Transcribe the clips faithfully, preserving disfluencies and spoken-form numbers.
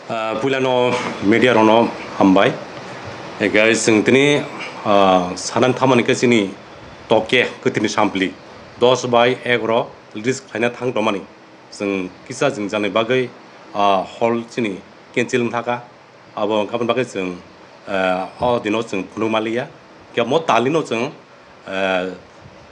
Ah, puilano media rokno hambai. Guys, chwng tini, ah, sanan thamani khe chini Toke kwthwini sampli dos bai egaroh release khlaina thang tongmani. Chwng kisa jwngjani bagwi, ah, hall chini cancel wng thaka. Abo wngkha aboni bagwi chwng, ah, o dino chwng phunuk manliya. Khe mo talino chwng, ah,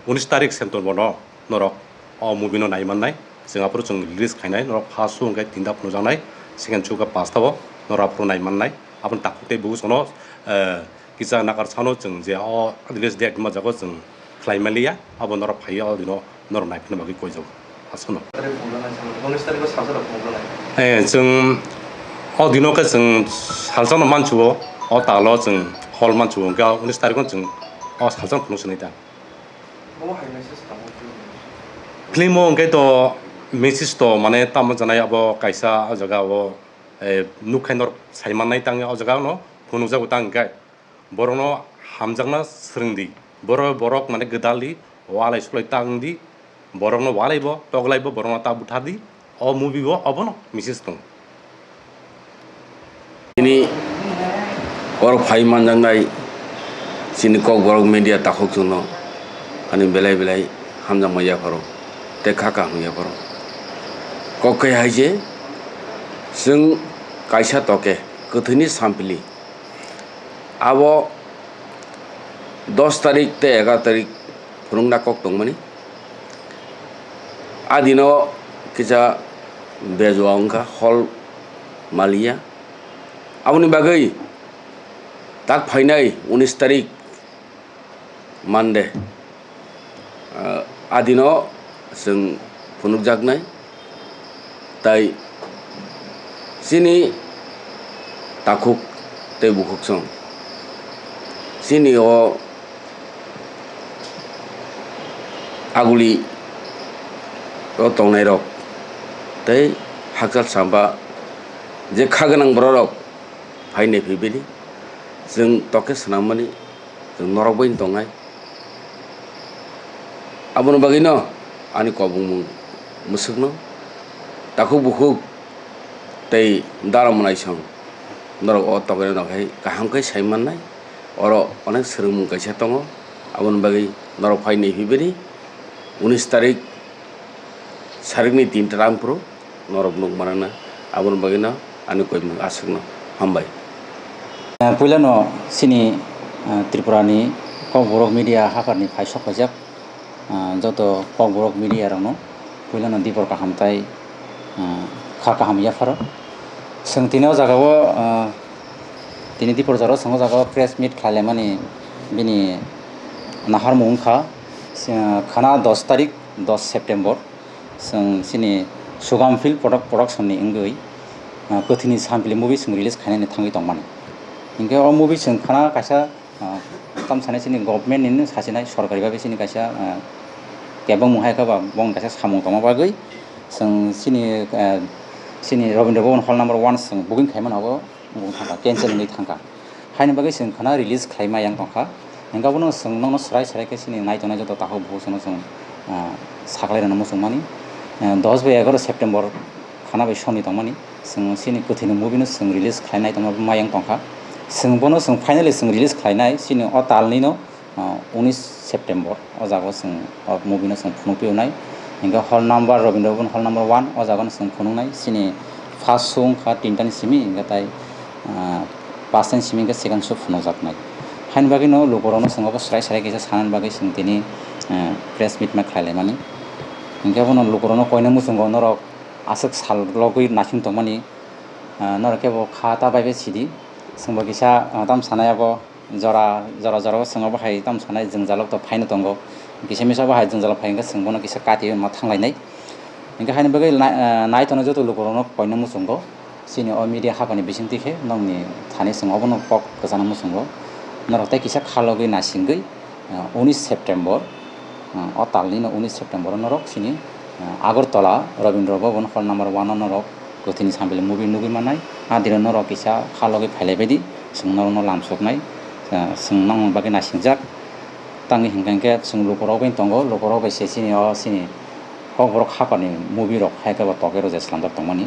unis tarik September no norok o movie no nai mannai. Chwng aphuru chwng release khainai, norok first show hwnkhe tinta phunukjaknai, second show khe pasta o norok aphuru nai mannai. Aboni takhuk tei bugus ono, ah, kisa nakar sano chwng je o release date ma jago chwng khlai manliya, abo norok phaiya o dino norok naiphina bagwi koijago. Aswkno. Tarik phunukjaknai, unis tarikh o salsa rok phunukjaknai. Eh, chwng o dino khe chwng salsa no mansuo, o talo chwng hall mansuo, hwnkhe unis tarikh o chwng o salsa no phunuk sinai ta. Omo hai message tamo film o? Film o hwnkhe to message to mane tamo janai abo kaisa o jaga o, eh, nukha norok sai mannai tang o jaga no phunukjago tang hwnkhe. Borokno hamjakna swrwngdi. Boro-, borok mane gwdaldi, walai suklai ta wngdi. Borokno walaibo, toklaibo, borokno ta buthardi. O movie-o obono message tongo. Tini borok phai manjaknai chini Kokborok media takhuk chwngno ani belai belai hamjakma yapharo tei kha kaham yapharo. Kok khe hai je chwng kaisa Toke kwthwini sampli. Abo dos tarik tei egaroh tarik phunukna kok tongmani. A dino kisa bejua wngkha, hall maliya. Aboni bagwi tak phainai unis tarik Monday, ah, a dino chwng phunukjaknai. Tai chini takhuk tei bukhuksong, chini o aguli o tongnairok tei hakchal samba je kha gwnang bororok phai naiphai bini chwng Toke swnammani chwng norok bai tongnai. Aboni bagwino ani kobongmung mwswkno takhuk bukhuk tei dara mwnaisong norok o Toke no hai kaham khe sai mannai. Oro onek swrwngmung kaisa tongo, aboni bagwi norok phai naiphai bini unis tarik sarikni tinta rang phuru norok nuk manana, aboni bagwino ani koimung aswkno hambai. Eh, puilano chini, eh, Tripurani Kokborok media hapharni phaisok phaijak, eh, joto Kokborok media rokno puilano dipor kaham tai, eh, kha kaham yapharo. Chwng tini o jagao, eh, tini dipor jora chwng o jagao press meet khlailaimani bini naharmung wngkha, eh, khana dos tarik, dos September. Chwng chini Sugam Film Product-, Production ni wngwi, ah, kwthwini sampli movie chwng release khainani thangwi tongmani. Hinkhe o movie chwng khana kaisa, ah, tamo sanai chini government ni sasinai sorkari bagwi chini kaisa, ah, kebengmung hai khe ba bongni kaisa samung tongma bagwi chwng chini, ah, chini Rabindra Bhaban hall number one chwng booking khaimani abo wng thangkha, cancel wngwi thangkha. Haini bagwi chwng khana release khlai ma yang tongkha. Hinkhe abono chwng nokno swrai swrai khe chini nai tongnai joto takhuk bukhuk chwngno chwng, ah, saklai rwna muchungmani. Ah, dos bai egaroh September khana bai soni tongmani. Chwng chini kwthwini movie no chwng release khlai nai tongma ma yang tongkha. Chwng bono chwng finally chwng release khlai nai chini o talni no, ah, unis September. O jaga o chwng o movie no chwng phunuk phi nai. Hinkhe hall number, Rabindra Bhaban hall number one, o jaga no chwng phunuk nai. Chini first show wngkha tinta ni simi, hinkhe tai, ah, pasta ni simi hinkhe second show phunukjak nai. Haini bagwi no lukurok no chwng obo swrai swrai kisa sanani bagwi chwng tini, ah, press meet ma khlai laimani. Hinkhe abono lukurok no koina muchungo norok aswk sal logwi naising tongmani, ah, norok khe bo kha ta bai bai sidi. Chwng bo kisa, ah, tam sanai abo. Jora, jora, jora o chwng obo hai tamo sanai jwngjalok to phaino tongo. Kisa misa obo hai jwngjalok phai hwnkhe chwng bono kisa kati ma thanglainai. Hinkhe haini bagwi nai-, eh, nai tongnai joto lukurokno koina muchungo. Chini o media haphani bisingtwi khe nokni thani chwng obono kok kwchana muchungo. Norok tei kisa kha logwi naisingwi, eh, unis September, eh, o talnino unis September o norok chini, eh, Agartala Rabindra Bhaban hall number one o norok kwthwini sampili movie nugwi mannai. A dino norok kisa kha logwi phailaibaidi, chwng norokno lamsoknai, ah, chwng nokni bagwi naisingjak. Tangwi hinkha hinkhe chwng lukurok bai tongo, lukurok bai se chini o chini Kokborok haphani movie rok hai khe bo togwi rwjak slamjak tongmani.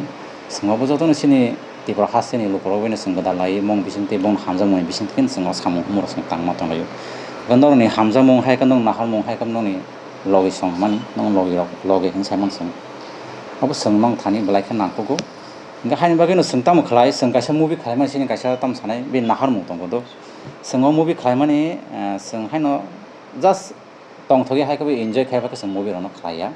Chwng obo jotono chini Tripura hasteni lukurok bai no chwng gwdalai mung bisingtwi, bongni hamjakmungni bisingtwi khe chwng o samung humorok chwng tangma tonglaio. Hwnkhe norokni hamjakmung hai khe, nwng naharmung hai khe, nwngni logi song hwnmani, nwng logi rok, logi hwn sai mano chwng. Abo chwng nwng thani belai khe nangkukgo. Hwnkhe haini bagwi no chwng tamo khlai, chwng kaisa movie khlaimani sini kaisa tamo sanai, bini naharmung tongo do. Chwng o movie khlaimani, eh, chwng haino just tongthokya hai khe bo enjoy khai ba khe chwng movie rokno khlai ya.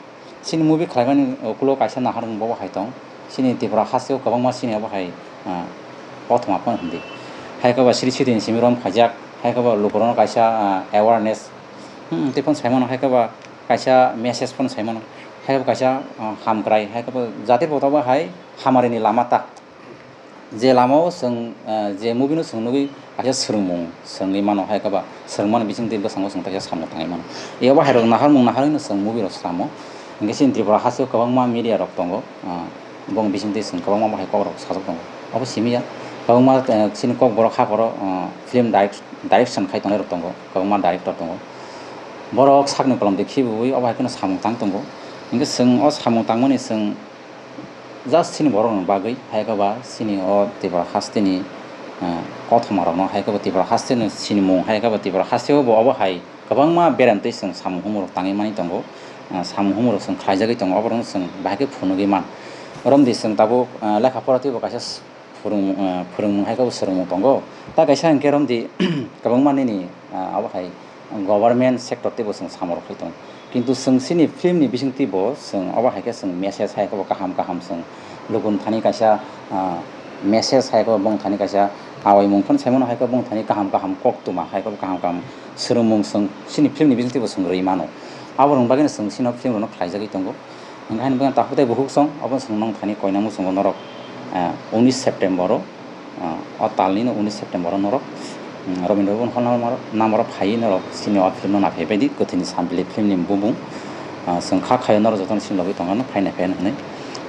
Chini movie khlaimani ukulo kaisa naharmung bo hai tong. Chini Tripura hasteo kwbangma chini abo hai, ah, kothoma phano hindi. Hai khe ba siri siri ni simi rom khaijak, hai khe ba lukurokno kaisa, ah, awareness, hmm, tei phano sai mano, hai khe ba kaisa message phano sai mano, hai khe ba kaisa, ah, hamkrai, hai khe ba jate bo abo hai hamarini lama ta. Je lama o chwng, ah, je movie no chwng nugwi kaisa swrwngmung swrwngwi mano, hai khe ba swrwngmani bisingtwi bwskango chwng kaisa samung tangwi mano. Ebo hai rok naharmung naharwi no chwng movie rok swlamo. Hwnkhe chini Tripura hasteo kwbangma media rok tongo, ah, bong bisingtwi chwng kwbangma bahai kok rok sajak tongo. Abo simi ya, kwbangma, ah, chini Kokborok hapharo, ah, film direct-, direction khai tongnai rok tongo, kwbangma director tongo. Borok sakni kolom de khibiwi obo hai kheno samung tang tongo. Hwnkhe chwng o samung tangmani chwng just chini borokni bagwi, hai khe ba chini o Tripura hasteni, eh, kothoma rokno, hai khe ba Tripura hasteni chini mung, hai khe ba Tripura hasteo bo obo hai kwbangma berem twi chwng samung humung rok tangwi mani tongo, eh, samung humung rok chwng khlaijagwi tongo, oborokno chwng bahai khe phunugwi man. Romdi chwng tabuk, eh, lekha pora twibo kaisa s-, phwrwng-, eh, phwrwngmung hai khe bo swrwngmung tongo. Ta kaisa hwnkhe romdi kwbangma nini, eh, abo hai government sector teibo chwng samung rok khai tongo. Kintu chwng chini film ni bisingtwi bo chwng obo hai khe chwng message hai khe bo kaham kaham chwng luku thani kaisa, ah, message hai khe bo bong thani kaisa awaimung phano sai mano, hai khe bong thani kaham kaham koktwma hai khe bo kaham kaham swrwngmung chwng chini film ni bisingtwi bo chwng rwi mano. Abo rwng bagwi no chwng chini film rok no khlaijagwi tongo. Hwnkhe haino bwkhak takhuk tei bukhuk song, obo chwng nong thani koinang muchungo norok, eh, unis September o, eh, o talni no unis September o norok, mm, Rabindra Bhaban hall number, number o phaiwi norok chini o film no naphai baidi, kwthwini sampili film ni bubung, ah, chwng kha khaio norok jotono chini logi tongna phai naphai hwnwi.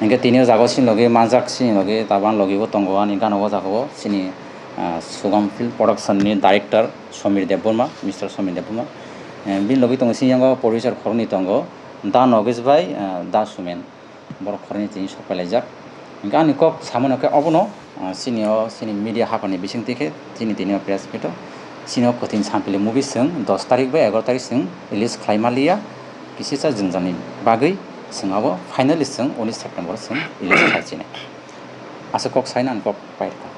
Hwnkhe tini o jaga o chini logi manjak, chini logi tabang logi bo tongo ani gana o jaga o chini, ah, Sugam Film Production ni director Somir Debbarma, Mister Somir Debbarma. Eh, bini logi tongo chini yango producer khoroknwi tongo, Da Nogesh bai, ah, Da Sumen. Borok khoroknwi tini sok pailaijak. Hwnkhe ani kok samano khe obono, ah, chini o, chini media haphani bisingtwi khe chini tini o press meet o chini o kwthwini sampili movie chwng dos tarik bai egaroh tarik chwng release khlai manliya, kisisa jwngjani bagwi chwng abo finally chwng unis September o chwng release khlai chinai. Aswk kok saina ani kok pairwkha.